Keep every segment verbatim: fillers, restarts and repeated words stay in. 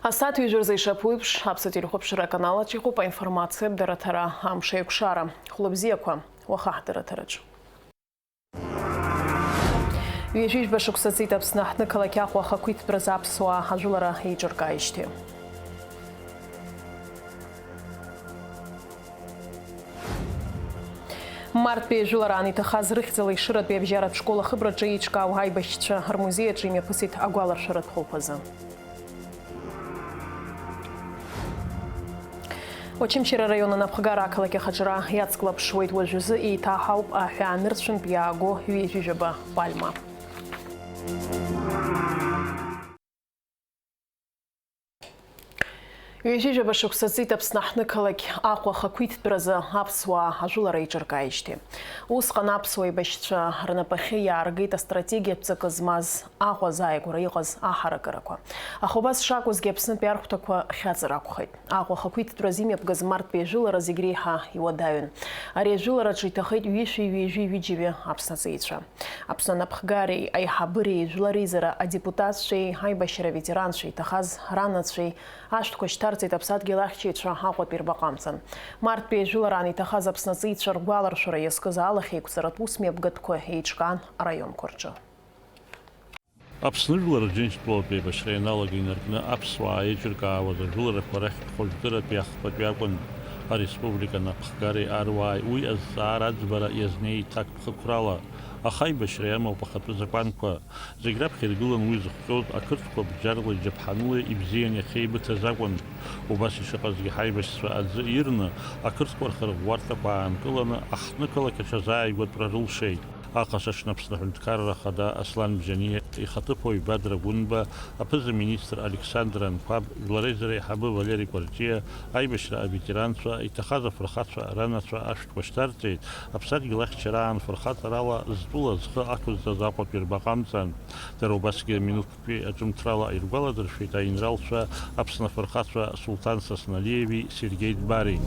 Асааҭ ҩажәа рзы ишаԥу еиԥш, Аԥсуа телехәаԥшра аканал аҿы иҟоуп аинформациатә дырраҭара Амш аиқәшара. Хәлыбзиақәа, уаха ҳдырраҭараҿы. Ҩажәижәба шықәса ҵит Аԥсны аҳҭнықалақь Аҟәа ахақәиҭтәразы аԥсуаа ажәылара еиҿыркааижьҭеи. Марттәи ажәылараан иҭахаз рыхьӡала Ешыратәи абжьаратә школ ахыбраҿы еиҿкаау аибашьцәа рмузеи аҿы имҩаԥысит агәаларшәаратә хәылԥазы. Очамчыра араион анапхгара ақалақь ахаҿра иацклаԥшуеит, уажәазы еиҭаҳауп аҳәаа нырцәынтә иааго ҩажәижәаба пальма. Ҩажәижәаба шықәса ҵит Аԥсны аҳҭнықалақь Аҟәа ахақәиҭтәразы аԥсуаа ажәылара еиҿыркааижьҭеи. Усҟан аԥсуа еибашьцәа рнапахьы иааргеит астратегиатә ҵакы змаз Аҟәа азааигәара иҟаз аҳаракырақәа. Аха убас шакәызгьы Аԥснытәи архәҭақәа хьаҵыр акәхеит. Аҟәа ахақәиҭтәразы имҩаԥгаз марттәи ажәылара зегь реиҳа иуадаҩын. Ари ажәылараҿы иҭахеит ҩышәи ҩажәи ҩыџьаҩы Аԥсны аҵеицәа. Аԥсны анапхгареи аиҳабыреи жәлар реизара адепутатцәеи аибашьра аветеранцәеи иҭахаз ранацәеи ашәҭқәа шьҭарҵеит аԥсадгьыл ахьчаҩцәа Аҟәатәи рбаҟа амҵан. Марттәи ажәылараан иҭахаз Аԥсны аҵеицәа ргәаларшәара иазкыз алахьеиқәҵаратә усмҩаԥгатәқәа еиҿкаан араионқәа рҿы. Аԥсны жәлар Рџьынџьтәылатә еибашьра ианалага инаркны аԥсуаа еиҿыркаауаз ажәыларақәа рахьтә хәажәкыратәи ахԥатәи акәын ареспублика анапхгареи аруааи уи азҵаара аӡбара иазнеи иҭакԥхықәрала, аха аибашьра иамоуп ахатәы закәанқәа. Зегь раԥхьа иргылан уи зыхҟьоз ақырҭқәа бџьарла иџьаԥҳаныла ибзиан иахьеибыҭаз акәын. Убас ишыҟазгьы ҳаибашьцәа аӡы ирны ақырҭқәа рхырӷәӷәарҭақәа аанкыланы аҳҭнықалақь аҽазааигәатәра рылшеит. Аҟаша аҽны Аԥсны аҳәынҭқарра ахада Аслан Бжьаниа, ихаҭыԥуаҩ Бадра Гәынба, аԥыза-министр Александр Анқәаб, жәлар реизара аиҳабы Валери Кәарҷиа, аибашьра аветеранцәа, иҭахаз афырхацәа ранацәа ашәҭқәа шьҭарҵеит, аԥсадгьыл ахьчараан фырхаҵарала зтәыла зхы ақәызҵаз Аҟәатәи рбаҟа амҵан. Дара убасгьы минуҭ Аҿымҭрала иргәаладыршәеит аинралцәа Аԥсны афырхацәа Сулҭан Сасналиеви Сергеи Дбари.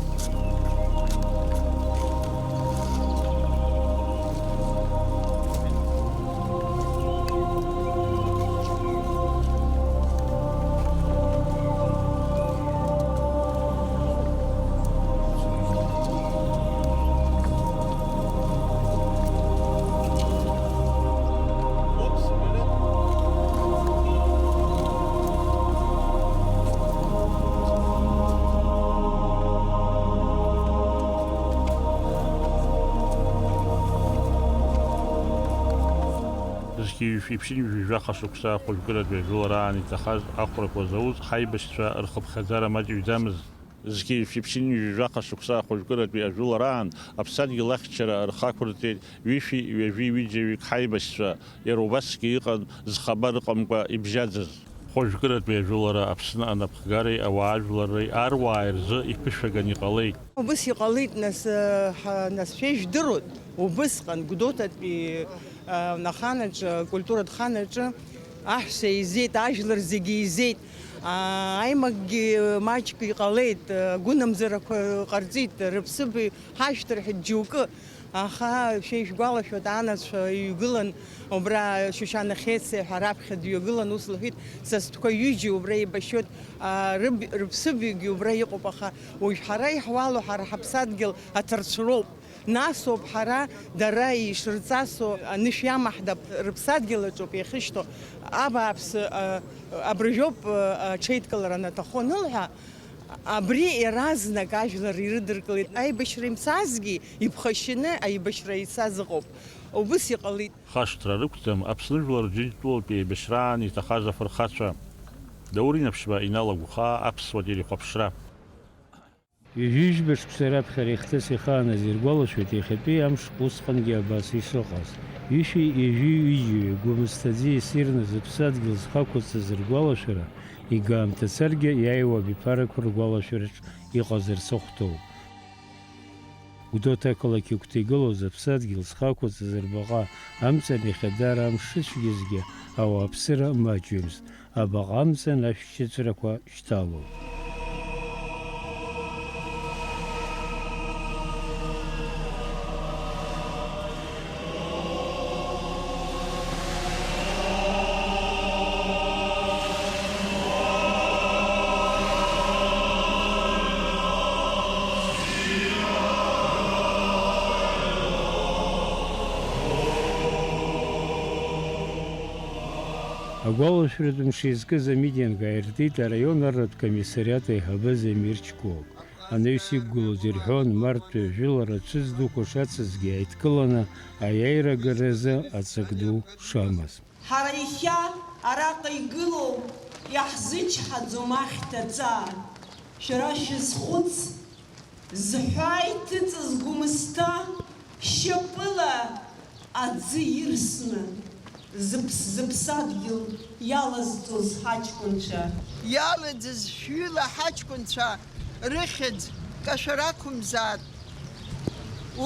Зқьи жәшәи ԥшьынҩажәи жәаха шықәса ахәажәкыратәи ажәылараан иҭахаз ахәрақәа зауз ҳаибашьцәа рхыԥхьаӡара маҷҩӡамызт. Зқьи жәшәи ԥшьынҩажәи жәаха шықәса ахәажәкыратәи ажәылараан аԥсадгьыл ахьчара рхы ақәырҵеит ҩышәи ҩажәи ҩыџьаҩык ҳаибашьцәа, иара убасгьы иҟан зхабар ыҟамкәа ибжьаӡыз. Хәажәкыратәи ажәылара Аԥсны анапхгареи ауаажәларреи аруааи рзы иԥышәаган иҟалеит. Убыс иҟалеит, нас, ҳа-, нас шәа ижәдыруеит, убысҟан Гәдоуҭатәи, а, аханаҿы, акультуратә ханаҿы аҳәса еизеит, ажәлар зегьы еизеит. А, аимакгьы маҷк иҟалеит, агәынамӡарақәа ҟарҵеит, рыԥсыбаҩ ҳашәҭырҳәеит џьоукы. Аха шәа ишәгәалашәоит, анацәа иҩгылан убра, Шьушьана Хециа ҳәа раԥхьа дҩагылан, ус лҳәеит, са стәқәа ҩыџьа убра еибашьуеит, а, рыб-, рыԥсыбаҩгьы убра иҟоуп, аха уажә ҳара иҳуало, ҳара ҳаԥсадгьыл аҭарцәроуп. Насоуп ҳара дара ишырҵасу анышә иамаҳдап, рыԥсадгьыл аҿоуп иахьышьҭоу, абааԥсы, а, абыржәоуп, а, аҽеидкылара анаҭаху анылҳәа, Абри иаразнак ажәлар ирыдыркылеит. Аибашьра имцазгьы иԥхашьаны аибашьра ицаз ыҟоуп. Убыс иҟалеит. Хашҭра рықәӡам Аԥсны жәлар Рџьынџьтәылатәи еибашьраан иҭахаз афырхацәа. Даур Инаԥшьба, Инал Агәхаа, Аԥсуа телехәаԥшра. Ҩажәижәба шықәса раԥхьара ихҭыс ихааназ иргәалашәоит иахьатәи амш усҟангьы абас ишыҟаз. Ҩышәи ҩажәи ҩыџьеи гәмызҭаӡеи ссирны зыԥсадгьыл зхы ақәызҵаз ргәалашәара, Игаамҭацаргьы иааиуа абиԥарақәа ргәалашәараҿ иҟазар сыхәҭоуп. Гәдоуҭа ақалақь агәҭа игылоу зыԥсадгьыл зхы ақәызҵаз рбаҟа амҵан иахьа даара амш шыцәгьазгьы ауааԥсыра маҷҩымызт, абаҟа амҵан ашәҭшьыҵәрақәа шьҭалоуп. Агәалашәаратә мшы иазкыз амитинг ааиртит араион арратә комиссариат аиҳабы Замир Чкок. Анаҩс иқәгылоз ирҳәон, марттәи ажәылара ацәыӡ дуқәа шацызгьы ааидкыланы аиааира агаразы ацык ду шамаз. Ҳара иахьа араҟа игылоу иаҳзычҳаӡом ахьҭа ҵаа. Шәара шәызхәыц, зҳәаа иҭыҵыз Гәымсҭа шьапыла аӡы ирсны зыԥс-, зыԥсадгьыл иалазҵоз ҳаҷкәынцәа. Иалаӡыз шәҩыла ҳаҷкәынцәа рыхьӡ кашәар ақәымзаат,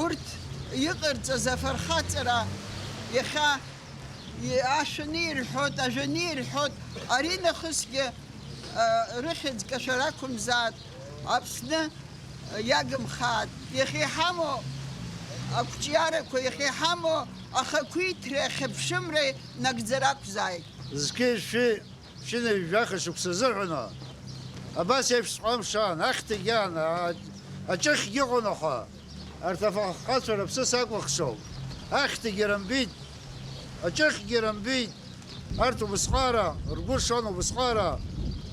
урҭ иҟарҵаз афырхаҵара иахьа и-, ашәаны ирҳәоит, ажәаны ирҳәоит, ари нахысгьы, а, рыхьӡ кашәар ақәымзаат, Аԥсны иагымхааит. Иахьа иҳамоу ақәҿиарақәа, иахьа иҳамоу ахақәиҭреи ахьыԥшымреи нагӡара ақәзааит. Зқьи жәшәи ԥшьынҩажәи жәаха шықәса азыҳәан, абас еиԥш сҟамшаан, ахьҭагьы аан, а-, аҿыхьгьы ыҟан, аха арҭ афырхаҵцәа рыԥсы сакәыхшоуп. Ахьҭагьы рымбеит, аҿыхьгьы рымбеит. Арҭ убысҟаара, ргәы шон убысҟаара,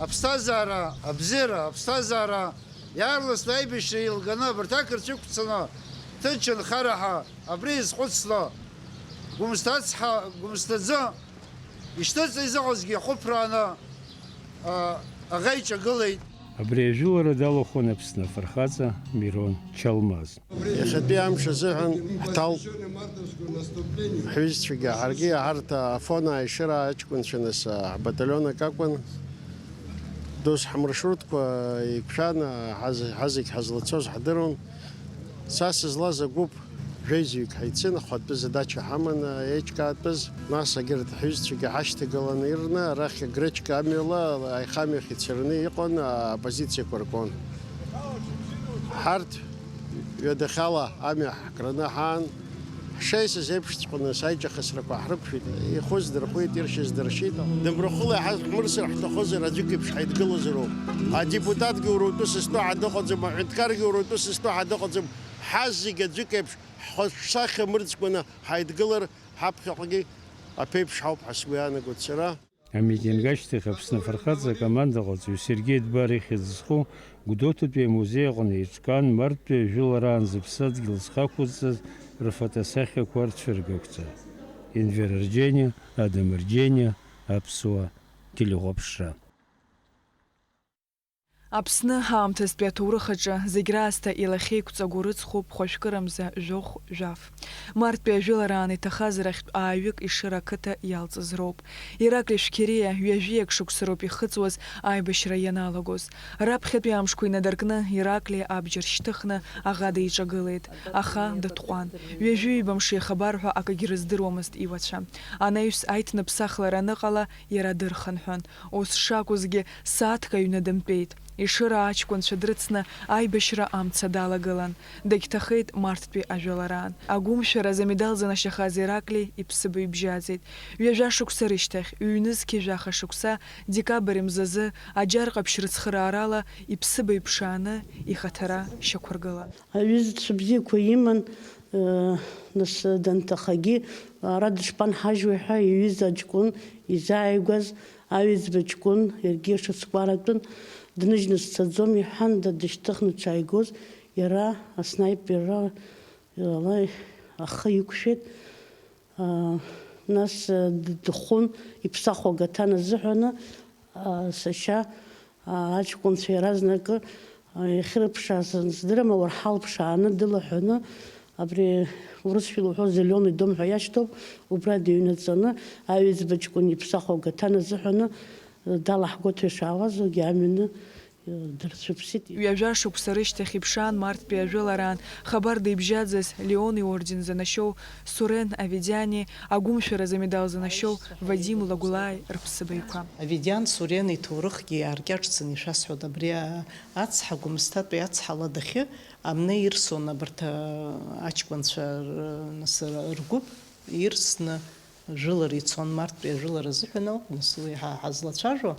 аԥсҭазаара, абзиара, аԥсҭазаара, иаарласны аибашьра еилганы абарҭ ақырҭцәа ықәцаны, ҭынч анхараҳа, абри иазхәыцла, Гәымсҭа ацҳа, Гәымсҭа аӡы ишьҭыҵны изыҟазгьы ихәыԥрааны, а, аӷа иҿагылеит. Абри ажәылара далахәын Аԥсны афырхаҵа Мирон Чалмаз. Иахьатәи амш азыҳәан ҳҭалт ҳҩызцәагьы ҳаргьы, ҳарҭ Афон ааишьара аҷкәынцәа, нас ҳбаталион акы акәын. Дос ҳмаршрутқәа еиқәшәан, ҳаз-, ҳазегь ҳазлацоз ҳдыруан. Са сызлаз агәыԥ жәеизаҩык ҳаицын, ахәатәы задача ҳаман, еиҿкаатәыз. Нас егьырҭ ҳҩызцәагьы ҳашьҭагаланы ирны, арахь Гречка амҩала аихамҩахь ицараны иҟан, апозициақәа ркуан. Ҳарҭ ҩадахьала амҩа ҳкраны ҳаан, ҳшеисыз еиԥшҵәҟьаны аиҿахысрақәа ҳрықәшәеит, ихәы здырхәит, иршьыз дыршьит. Дымрахәыла иҳамырсыр ҳҭахозар, аӡәык еиԥш ҳаидгылозароуп. Адепутатгьы ураутәы сызҭоу ҳа дыҟаӡам, аҳәынҭқаргьы ураутәы сызҭоу ҳа дыҟаӡам. Ҳазегь аӡәык еиԥш ҳхаҿсахьа мырӡкәаны ҳаидгылар, ҳаԥхьаҟагьы аԥеиԥш ҳауп ҳәа сгәы иаанагоит сара. Амитинг ашьҭахь Аԥсны афырхаҵа акомандаҟаҵаҩ Сергеи Дбар ихьӡ зху Гәдоуҭатәи амузеи аҟны еиҿкаан марттәи ажәылараан зыԥсадгьыл зхы ақәызҵаз рфотосахьақәа рцәыргақәҵа. Енвер Арџьениа, Адам Арџьениа, Аԥсуа телехәаԥшра. Аԥсны аамҭазтәи аҭоурых аҿы зегь раасҭа илахьеиқәҵагоу рыцхәуп хәажәкырамза жәохә, жәаф. Марттәи ажәылараан иҭахаз рахьтә ааҩык Ешыра ақыҭа иалҵыз роуп. Ираклиа Шәқьериа ҩажәиак шықәса роуп ихыҵуаз аибашьра ианалагоз. Раԥхьатәи амшқәа инадыркны Ираклиа абџьар шьҭыхны аӷа диҿагылеит, аха дытҟәан. Ҩажәи ҩба мшы ихабар ҳәа акгьы рыздыруамызт иуацәа. Анаҩс аиҭныԥсахлара аныҟала, иара дырхынҳәын. Ус шакәызгьы, сааҭк аҩны дымтәеит. Ешыра аҷкәынцәа дрыцны аибашьра амца далагылан. Дагьҭахеит марттәи ажәылараан. Агәымшәаразы амедал занашьахаз Ираклиа иԥсыбаҩ бжьаӡит. Ҩажәа шықәса рышьҭахь, ҩнызқьи жәаха шықәса, декабрь мзазы, аџьар ҟаԥшь рыцхыраарала иԥсыбаҩ ԥшааны ихаҭара шьақәыргылан. Аҩызцәа бзиақәа иман, э, нас данҭахагьы, ара дышԥанҳажьуеи ҳәа иҩыза аҷкәын изааигәаз аҩӡба ҷкәын иаргьы шыцгәаратәын, дныжьны сцаӡом иҳәан, да дышьҭыхны дшааигоз, иара аснаиперра ала ахы иқәшәеит. Аа, нас, д-, дыхәын, иԥсахәага ҭаназыҳәаны, аа, сашьа, аа, аҷкәынцәа иаразнакы, аа, иахьырԥшааз здырам, ауарҳал ԥшааны дылаҳәаны, абри урысшәала уҳәо Зелёный дом ҳәа иашьҭоуп, убра дыҩнаҵаны, аҩӡба ҷкәын иԥсахәага ҭаназыҳәаны, далаҳгәоит ҳәа ишаауаз, уигьы амҩаны дырцәыԥсит. Ҩажәа шықәса рышьҭахь иԥшаан марттәи ажәылараан хабар дибжьаӡаз Леон иорден занашьоу Сурен Аведиани, агәымшәаразы амедал занашьоу Вадим Лагәлааи рыԥсыбаҩқәа. Аведиан Сурен иҭоурыхгьы иааркьаҿӡаны ишәасҳәоит, абри ацҳа, Гәымсҭатәи ацҳа ладахьы амны ирсон абарҭ аҷкәынцәа р-, нас ргәыԥ ирсны, Жәылара ицон, марттәи ажәылара азыҳәан ауп, нас уи ҳа ҳазлацәажәо.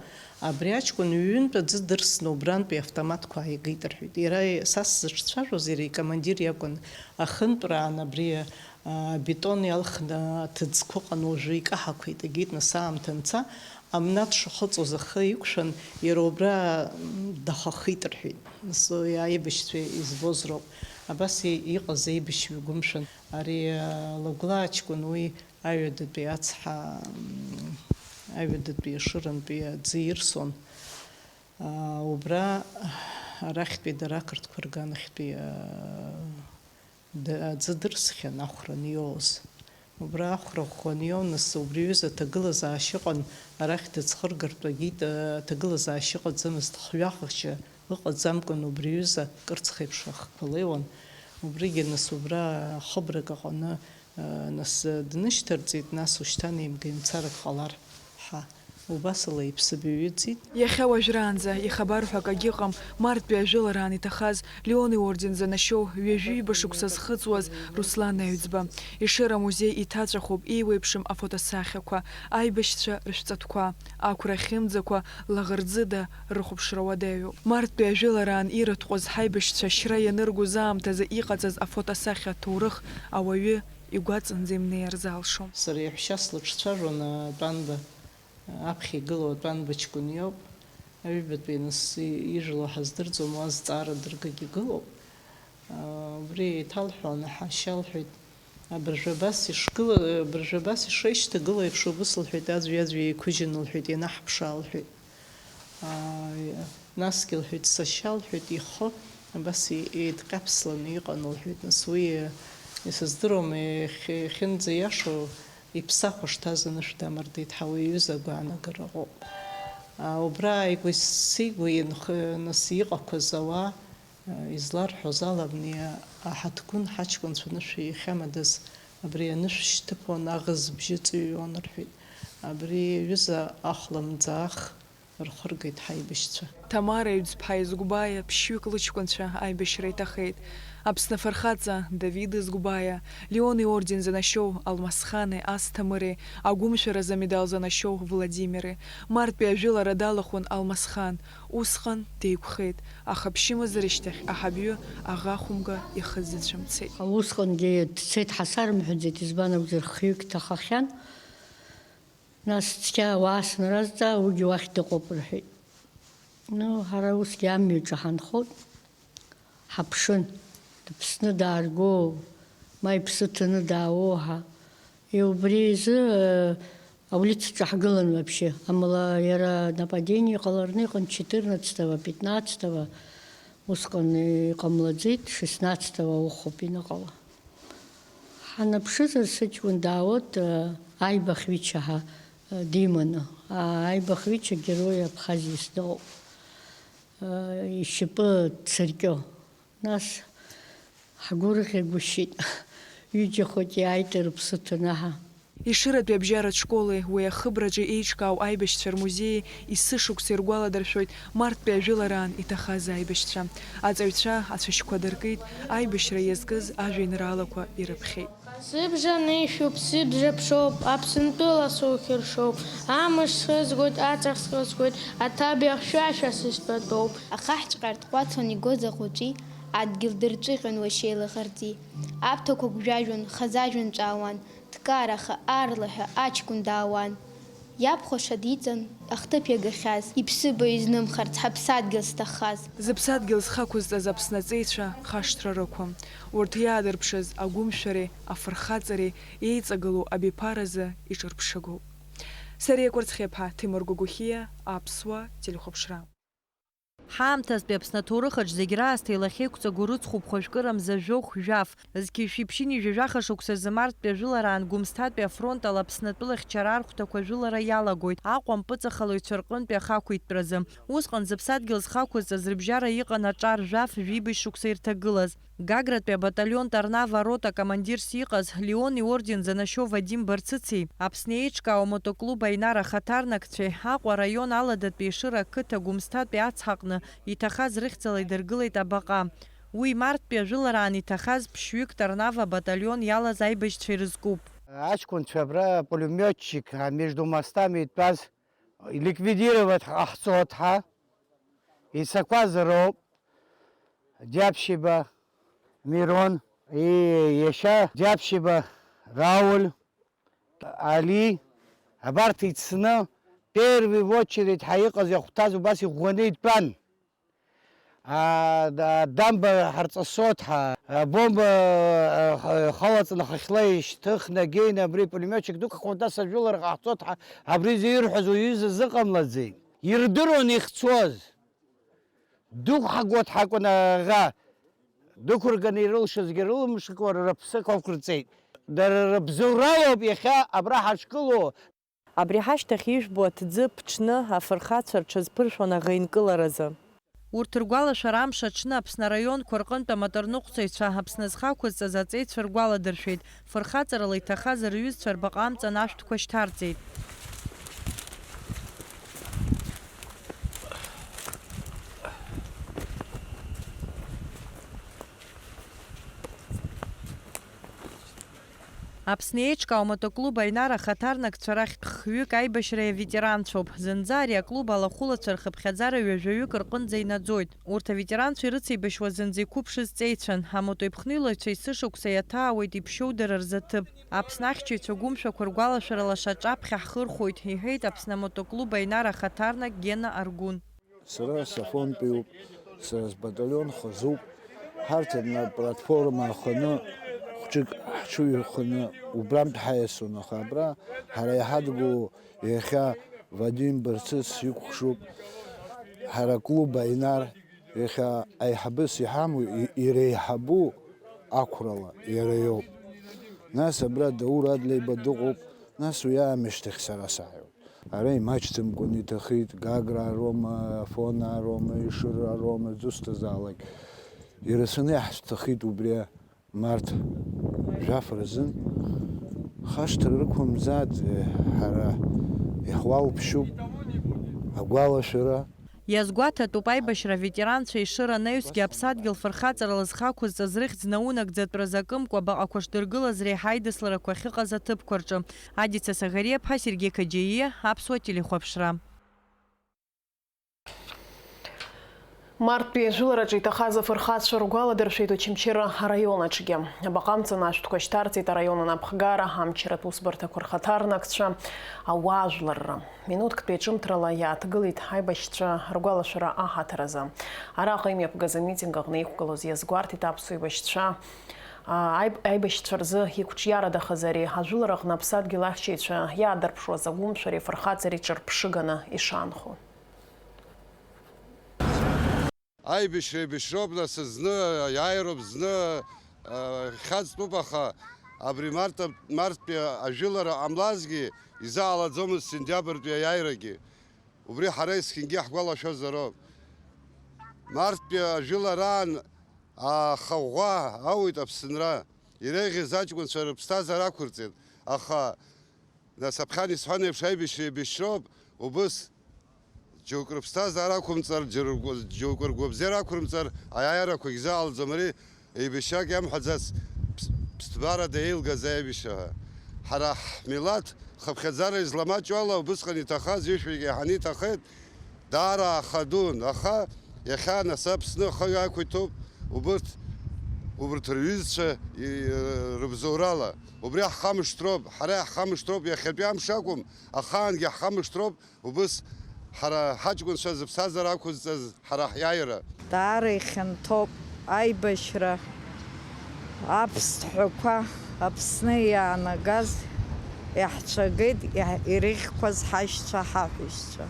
Абри аҷкәын ҩынтә аӡы дырсны убрантәи автоматқәа ааигеит рҳәеит. Иара, са сзыҿцәажәоз, иара икомандир иакәын. Ахынтәраан абри, а, абетон иалхны аҭыӡқәа ыҟан, уажәы икаҳақәеит, игеит, нас аамҭа анца, Амнаҭ шахыҵуаз ахы иқәшәан, иара убра, м, дахахит рҳәеит. Нас аибашьцәа избоз роуп. Абас и-, иҟаз аибашьҩы гәымшәан. Ари, а, Лагәлаа ҷкәын уи аҩадатәи ацҳа, м, аҩадатәи ашырантәи аӡы ирсон. А, убра арахьтәи дара ақырҭқәа рганахьтәи, а, д-, аӡы дырсхьан ахәра аниоуз. Убра ахәра ӷәӷәа аниоу, нас убри аҩыза аҭагылазаашьа ыҟан, арахь дыӡхыргартә агьит, а, аҭагылазаашьа ыҟаӡамызт, хҩахашьа ыҟаӡамкәан убри аҩыза кырцх еиԥш ахқәа леиуан. Убригьы нас убра хыбрак аҟны, а, нас днышьҭарҵеит, нас ушьҭа неимгаҩ мцарак ҟалар ҳәа. Убас ала иԥсы быҩыҵит. Иахьа уажәраанӡа ихабар ҳәа акагьы ыҟам, Марттәи ажәылараан иҭахаз Леон иорден занашьоу ҩажәи ҩба шықәса зхыҵуаз Руслан Аҩӡба. Ешыра амузеи иҭаҵәахуп еиуеиԥшым афотосахьақәа, аибашьцәа рышәҵатәқәа, ақәра ахьымӡақәа лаӷырӡыда рыхәаԥшра уадаҩуп. Марттәи ажәылараан ирыҭҟәаз ҳаибашьцәа ашьра ианыргоз аамҭазы иҟаҵаз афотосахьа аҭоурых ауаҩы игәаҵанӡа имнеир залшом. Сара иаҳәшьа слыҿцәажәон атәанба. Аԥхьа игылоу атәанба ҷкәын иоуп. Аҩбатәи аныс ижәлоу ҳаздырӡом, уа зҵаара дыргагь игылоуп. Убри еиҭалҳәон, ҳашьа лҳәеит, абыржәы абас ишгыла-, абыржәы абас ишеишьҭагылоу еиԥш убыс лҳәеит, аӡәи-аӡәи еиқәыжьын лҳәеит, ианаҳԥшаа лҳәеит. Насгьы лҳәеит, сашьа лҳәеит, ихы абас еидҟьаԥсланы иҟан лҳәеит, нас уи, исыздыруам, иахьынӡаиашоу, иԥсахәа шҭаз анышә дамардеит ҳәа уи аҩыза агәаанагара ыҟоуп. Убра ааигәа сигәа инх-, нас иҟақәаз ауаа, изларҳәоз ала, абни аҳаҭгәын ҳаҷкәынцәа анышә иахьамадаз абри анышә шьҭыԥуан, аӷызбжьы ҵыҩуан рҳәеит. Абри аҩыза ахәламӡаах рхыргеит ҳаибашьцәа. Ҭамара Ҩӡԥҳа Езгәбаиа ԥшьҩык лыҷкәынцәа аибашьра иҭахеит. Аԥсны афырхаҵа Давид Езгәбаиа, Леон иорден занашьоу Алмасхани Асҭамыри, агәымшәаразы амедал занашьоу Владимири. Марттәи ажәылара далахәын Алмасхан. Усҟан деиқәхеит, аха ԥшьымазара шьҭахь аҳабҩы аӷа хәымга ихы дзыцәымцеит. Усҟангьы дцеит ҳәа сарымҳәаӡеит, избан акәзар, хҩык ҭахахьан. Нас цқьа ауаа снаразҵаа, уигьы уахь дыҟоуп рҳәеит. Ну, ҳара усгьы амҩаҿы ҳанхоит, ҳаԥшын, дыԥсны дааргоу, ма иԥсы ҭаны даауоу ҳәа. И убри изы, э, аулицаҿы ҳгылан вообще. Амала иара нападение ҟаларны иҟан четырнадцатого, пятнадцатого, усҟан иҟамлаӡеит, шестнадцатого ухоуп иныҟала. Ҳанаԥшызар, сыҷкәын даауеит, э, аибахҩыча ҳәа, э, диманы. А, аибахҩыча Герой Абхазиас дыҟоуп. Э, ишьапы дсыркьо. Нас ҳгәырӷьагәышьеит. Ҩыџьа хәыҷы иааит рыԥсы ҭаны ҳәа. Ешыратәи абжьаратә школи уи ахыбраҿы еиҿкаау аибашьцәа рмузеии есышықәса иргәаладыршәоит марттәи ажәылараан иҭахаз аибашьцәа. Аҵаҩцәа ацәашьқәа дыркит, аибашьра иазкыз ажәеинраалақәа ирыԥхьеит. Сыбжа нишәуп, сыбжа ԥшоуп, Аԥсынтәыла сухьыршоуп, амш схызгоит, аҵых схызгоит, аҭабиа хьшәашәа сыстәатәоуп. Ахаҳәҵәҟьа ртҟәацуан игоз аҟәыҵәи, адгьыл дырҵәыҟьон уашьеи лаӷырӡи. Аԥҭақәа гәжәажәон, хазы ажәҩан ҵәаауан. Дкараха, аарлаҳәа аҷкәын даауан. Иабхәаша диҵан, ахҭыԥ иагахьаз, иԥсыбаҩ изнымхарц, ҳаԥсадгьыл зҭаххаз. Зыԥсадгьыл зхақәызҵаз Аԥсны аҵеицәа хашҭра рықәым. Урҭ иаадырԥшыз агәымшәареи афырхаҵареи еиҵагылоу абиԥаразы иҿырԥшыгоуп. Сариа Кәарцхиаԥҳа, Ҭемыр Гогохиа, Аԥсуа телехәаԥшра. Ҳаамҭазтәи Аԥсны аҭоурыхаҿ зегь раасҭа илахьеиқәҵагоу рыцхәуп хәажәкырамза жәохә, жәаф. Зқьи жәшәи ԥшьынҩажәи жәаха шықәсазы марттәи ажәылараан Гәымсҭатәи афронт ала Аԥснытәыла хьчара архәҭақәа ажәылара иалагоит Аҟәа ампыҵахалаҩцәа рҟынтәи ахақәиҭтәразы. Усҟан зыԥсадгьыл зхақәызҵаз рыбжьара иҟан аҿар жәаф жәибжь шықәса ирҭагылаз. Гагратәи абаталион Торнава арота командирс иҟаз Леон иорден занашьоу Вадим Барцыци, Аԥсны еиҿкаау амотоклуб Аинара ахаҭарнакцәеи Аҟәа араион Аладатәи Ешыра ақыҭа Гәымсҭатәи ацҳаҟны иҭахаз рыхьӡала идыргылеит абаҟа. Уи марттәи ажәылараан иҭахаз ԥшьҩык Торнава абаталион иалаз аибашьцәа ирызкуп. Аҷкәынцәа абра пулемиотчик, а, между мостами итәаз, ликвидировать ҟаҳҵоит ҳәа ицақәаз роуп. Џьаԥшьиба Мирон, и-, иашьа Џьаԥшьиба Рауль, Али, абарҭ ицны Первый в очередь ҳәа иҟаз иахәҭаз убас иӷәӷәаны итәан. А, да, дамба ҳарҵысуеит ҳәа, а, бомба, а, х-, халаҵаны хыхьла ишьҭыхны агеины абри пулемиотчик дук хәыда сажәылара ҟаҳҵоит ҳәа, абри зирҳәоз уаҩы изазыҟамлаӡеит. Ирдыруан ихцәоз. Дықәҳагоит ҳакәын аӷа. Дықәырганы ирылшазгьы рылымшакәа рыԥсы ақәырҵеит. Дара рыбзоуралоуп иахьа абра ҳашгылоу. Абри ҳашьҭахь ижәбо аҭӡы ԥҽны афырхацәа рҽазԥыршәон аӷеинкыларазы. Урҭ ргәалашәара амш аҽны Аԥсны араионқәа рҟынтә аматорныҟәцаҩцәа Аԥсны зхы ақәызҵаз аҵеицәа ргәаладыршәеит, фырхаҵарала иҭахаз рҩызцәа рбаҟа амҵан ашәҭқәа шьҭарҵеит. Аԥсны еиҿкаау амотоклуб Аинар ахаҭарнакцәа рахьтә хҩык аибашьра иаветеранцәоуп. Зынӡа ари аклуб алахәылацәа рхыԥхьаӡара ҩажәаҩык рҟынӡа инаӡоит. Урҭ аветеранцәа ирыцеибашьуа зынӡа иқәыԥшыз ҵеицәан. Амотоеиԥхныҩлацәа есышықәса иаҭаауеит иԥшьоу дара рзы аҭыԥ. Аԥсны ахьчаҩцәа гәымшәақәа ргәалашәара лаша аҿаԥхьа ҳхырхәоит, иҳәеит Аԥсны амотоклуб Аинар ахаҭарнак Гена Аргәын. Сара сафонтәиуп, сара сбаталион хазуп. Ҳарҭ адна платформа аханы, хәҷык ҳҽыҩханы, убрантә ҳаиасуан, аха абра ҳара иҳадгылоу иахьа Вадим Барцыц икәхшоуп. Ҳара клуб Аинар иахьа аиҳабыс иҳамоу, и-, иреиҳабу ақәрала иара иоуп. Нас абра Даур Адлеиба дыҟоуп, нас уи аамышьҭахь сара сааиуеит. Ара имаҷӡамкәан иҭахеит, Гаграа роума, Афонаа роума, Ешыраа роума, дызусҭазаалак. Ирацәаны иаҳҭахеит убри март жәаф рзын. Хашҭра рықәымзааит, ҳара иҳуалԥшьуп агәалашәара. Иазгәаҭатәуп, аибашьра аветеранцәа Ешыра анаҩсгьы аԥсадгьыл фырхаҵарала зхы ақәызҵаз рыхьӡ наунагӡатәра закымкәа баҟақәа шдыргылаз реиҳа аидысларақәа ахьыҟаз аҭыԥқәа рҿы. Адица Саӷариаԥҳа, Сергеи Қаџьаииа, Аԥсуа телехәаԥшра. Марттәи ажәылараҿы иҭахаз афырхацәа ргәаладыршәеит Очамчыра араион аҿгьы. Абаҟа амҵан ашәҭқәа шьҭарҵеит араион анапхгара, амчратә усбарҭақәа рхаҭарнакцәа, ауаажәларра. Минуҭктәи аҿымҭрала иааҭгылеит аибашьцәа ргәалашәара аҳаҭыр азы. Араҟа имҩаԥгаз амитинг аҟны иқәгылоз иазгәарҭеит аԥсуа еибашьцәа, а, аиб-, аибашьцәа рзы иқәҿиарадахаз ари ажәылараҟны аԥсадгьыл ахьчаҩцәа иаадырԥшуаз агәымшәареи афырхаҵареи ҿырԥшыганы ишаанхо. Аибашьра еибашьроуп, нас, зны иааироуп, зны, а, хьаҵтәуп, аха абри март, марттәи ажәылара ҟамлазгьы изаалаӡомызт сентиабртәи аиааирагьы. Убри ҳара есқьынгьы ҳгәалашәозароуп. Марттәи ажәылараан ахаӷәӷәа ауит Аԥсынра. Иреиӷьыз аҷкәынцәа рыԥсҭазаара ақәырҵеит, аха Нас аԥхьан исҳәан еиԥш, аибашьра еибашьроуп, убыс џьоукы рыԥсҭазаара ақәымҵар, џьоукы, џьоукы ргәабзиара ақәрымҵар, аиааирақәагь заалӡом ари, еибашьрак иамҳәаӡац, ԥс-, ԥсҭбарада еилгаз аибашьра ҳәа. Ҳара ҳмилаҭ хыԥхьаӡара изламаҷу ала убысҟан иҭахаз ҩышәҩык еиҳаны иҭахеит, даара ахадун, аха иахьа нас Аԥсны ахаҩ ақәиҭуп убырҭ, убырҭ рҩызцәа и-, рыбзоурала. Убри ҳхамышҭроуп, ҳара иаҳхамышҭроуп, иахьатәи амш акәым, ахаангьы ҳхамышҭроуп, убыс ҳара ҳаҷкәынцәа зыԥсҭазаара ақәызҵаз ҳара ҳиааира. Даара ихьанҭоуп аибашьра, аԥсҭҳәақәа Аԥсны иаанагаз иаҳцәагеит, иаҳ-, ирыхьқәаз ҳашьцәа, ҳаҳәшьцәа.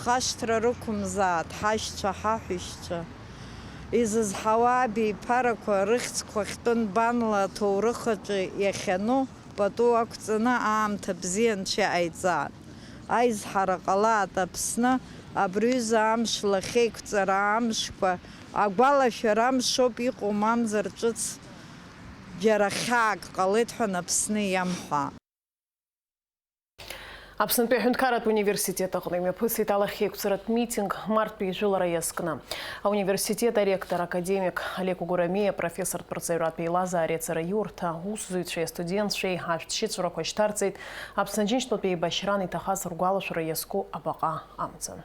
Хашҭра рықәымзааит ҳашьцәа, ҳаҳәшьцәа. Изызҳауа абиԥарақәа рыхьӡқәа хьтәы нбанла аҭоурых аҿы иахьану пату ақәҵаны аамҭа бзиа Анцәа иҟаиҵааит. Аизҳара ҟалааит Аԥсны, абри аҩыза амш лахьеиқәҵара амшқәа, агәалашәара амшоуп, иҟоу мамзар ҿыц џьара хьаак ҟалеит ҳәа Аԥсны иамҳәа. Аԥснытәи аҳәынҭқарратә университет аҟны имҩаԥысит алахьеиқәҵаратә митинг марттәи ижәылара иазкны. Ауниверситет аректор академик Олег Угурамиа, апрофессортә рҵаҩратә еилазаареи ацареи аиурҭа аусзуҩцәеи астудентцәеи ашәҭшьыҵәрақәа шьҭарҵеит Аԥсны Аџьынџьтәылатәи еибашьраан иҭахаз ргәалашәара иазку абаҟа амҵан.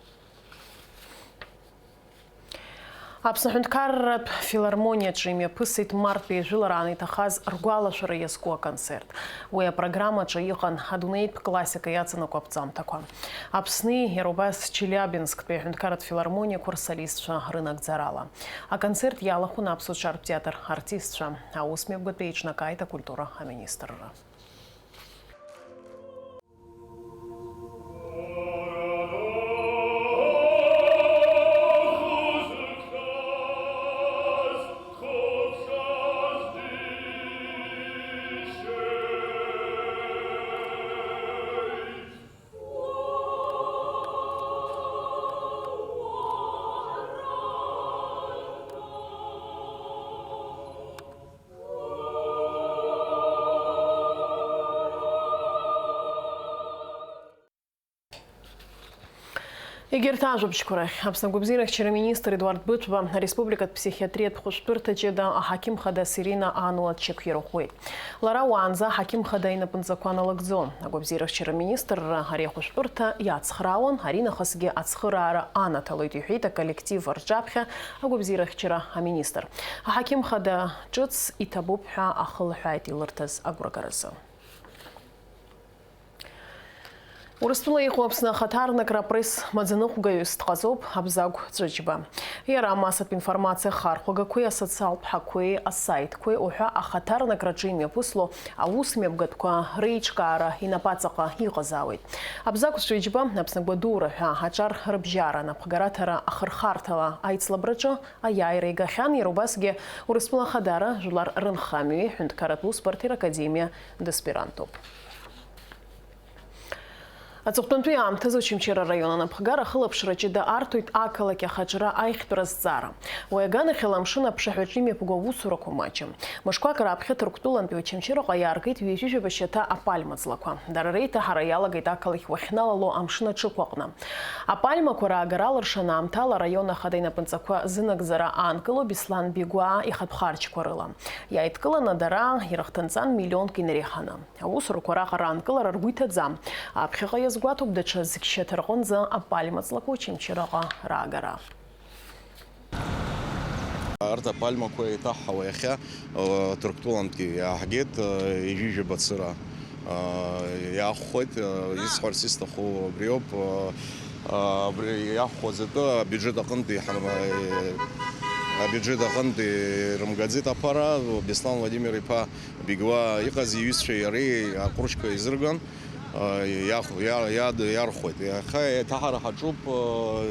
Аԥсны аҳәынҭқарратә филармониаҿы имҩаԥысит марттәи ажәылараан иҭахаз ргәалашәара иазку аконцерт. Уи апрограммаҿы иҟан адунеитә классика иаҵанакуа аԥҵамҭақәа. Аԥсни, иара убас Челиабинсктәи аҳәынҭқарратә филармониақәа рсолистцәа рынагӡарала. Аконцерт иалахәын Аԥсуа ҿартә театр артистцәа. Аусмҩаԥгатәи еиҿнакааит акультура аминистрра. Егьырҭ ажәабжьқәа рахь, Аԥсны агәабзиарахьчара аминистр Едуард Быҭәба ареспубликатә ԥсихиатриатә хәышәтәырҭа ҷыда аҳақьым хадас Ирина Анула дшьақәирӷәӷәеит. Лара уаанӡа аҳақьым хада инапынҵақәа аналыгӡон. Агәабзиарахьчара аминистрра ари ахәышәтәырҭа иацхраауан, аринахысгьы ацхыраара анаҭалоит, иҳәеит аколлектив рҿаԥхьа агәабзиарахьчара аминистр. Аҳақьым хада ҿыц иҭабуп ҳәа ахылҳәааит илырҭаз агәрагаразы. Урыстәыла иҟоу Аԥсны ахаҭарнакра апресс маӡаныҟәгаҩыс дҟаҵоуп Абзагә Ҵәыџьба. Иара амассатә информациа ахархәагақәеи асоциалтә ҳаққәеи асаитқәеи уҳәа ахаҭарнакраҿы имҩаԥысло аус мҩаԥгатәқәа реиҿкаара инапаҵаҟа иҟазаауеит. Абзагә Ҵәыџьба Аԥсны Гәадура ҳәа аҿар рыбжьара анапхгараҭара ахырхарҭала аицлабраҿы аиааира игахьан, иара убасгьы Урыстәыла Ахадара жәлар рынхамҩеи ҳәынҭқарратә усбарҭеи ракадемиа дыспирантуп. Аҵыхәтәантәи аамҭазы Очамчыра араион анапхгара ахылаԥшра ҷыда арҭоит ақалақь ахаҿра аихтәра азҵаара. Уи аганахьала амшын аԥшаҳәаҿы имҩаԥго аусурақәа маҷым. Мышқәак раԥхьа Ҭырқәтәылантәи Очамчыраҟа иааргеит ҩажәи жәаба шьаҭа апальма ҵлақәа. Дара реиҭаҳара иалагеит ақалақь уахьналало амшын аҽықәаҟны. Апальмақәа раагара алыршаны аамҭала араион ахада инапынҵақәа зынагӡара аанкыло Беслан Бигәаа ихатә харџьқәа рыла. Иааидкыланы дара ирыхҭынҵан миллионк инареиҳаны. Аусурақәа раҟара аанкылара ргәы иҭаӡам. Аԥхьаҟа иазгәаҭоуп даҽа зқьшьаҭа рҟынӡа апальма ҵлақәа Очамчыраҟа раагара. Арҭ апальмақәа еиҭаҳҳауа иахьа, ы, Ҭырқәтәылантәи иааҳгеит, ы, ҩажәи жәаба цыра, ы, иаахәхоит, ы, исҳәарц исҭаху абриоуп, ы, ы, абри иаҳхәаз атәы абиуџьет аҟынтәи ҳам-, ы, абиуџьет аҟынтәи ирымгаӡеит аԥара, Беслан Владимир-иԥа Бигуаа иҟаз иҩызцәеи иареи аҟәрышьқәа еизырган, иах-, иа-, иа-, иархәеит. Иаха еиҭаҳара ҳаҿуп,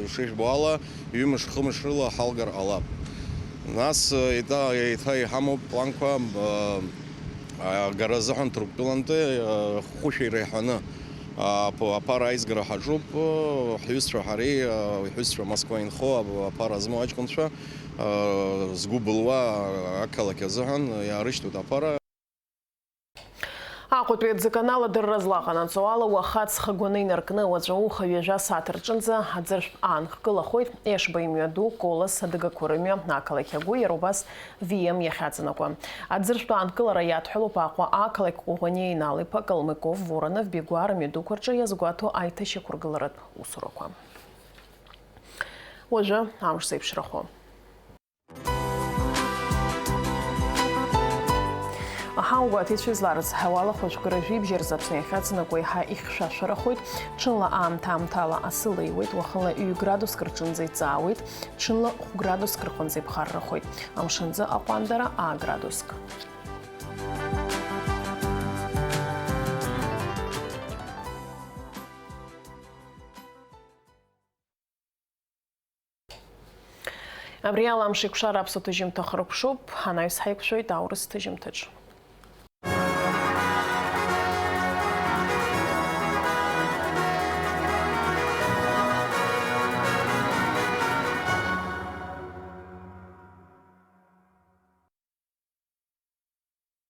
ишыжәбо ала, ҩымш-хымш рыла ҳалгар ҟалап. Нас, еиҭа, еиҭа иҳамоуп планқәа, агара азыҳәан Ҭырқәтәылантәи, хәышәи реиҳаны, аԥ-, аԥара аизгара ҳаҿуп, ҳҩызцәа ҳареи, иҳәызцәа Москва инхо, аԥара змоу аҷкәынцәа, згәы былуа ақалақь азыҳәан иаарышьҭуеит аԥара. Аҟәатәи аӡыканал адырра злаҟанаҵо ала, уаха ҵхагәаны инаркны, уаҵәы ауха ҩажәа сааҭ рҿынӡа аӡыршәтә аанкылахоит Ешба имҩаду, Колос, адыгақәа рымҩа, ақалақь агәы, иара убас В М иахьаҵанакуа. Аӡыршәтә аанкылара иадҳәалоуп Аҟәа ақалақь Кәыӷәаниа Инал-иԥа Калмыков, Воронов, Бигәаа рымҩадуқәа рҿы иазгәаҭо аиҭашьақәыргыларатә усурақәа. Уажәы амш зеиԥшрахо. Аҳауагәаҭеицәа изларыцҳауала, хәажәкыра жәибжь рзы Аԥсны иахьаҵанакуа еиҳа ихьшәашәарахоит, ҽынла аамҭа-аамҭала асы леиуеит, уахынла ҩ-градуск рҿынӡа иҵаауеит, ҽынла хә-градуск рҟынӡа иԥхаррахоит, амшынӡы аҟәандара а-градуск. Абри ала амш еиқәшара аԥсуа ҭыжьымҭа хыркәшоуп, анаҩс ҳаиқәшәоит аурыс ҭыжьымҭаҿ.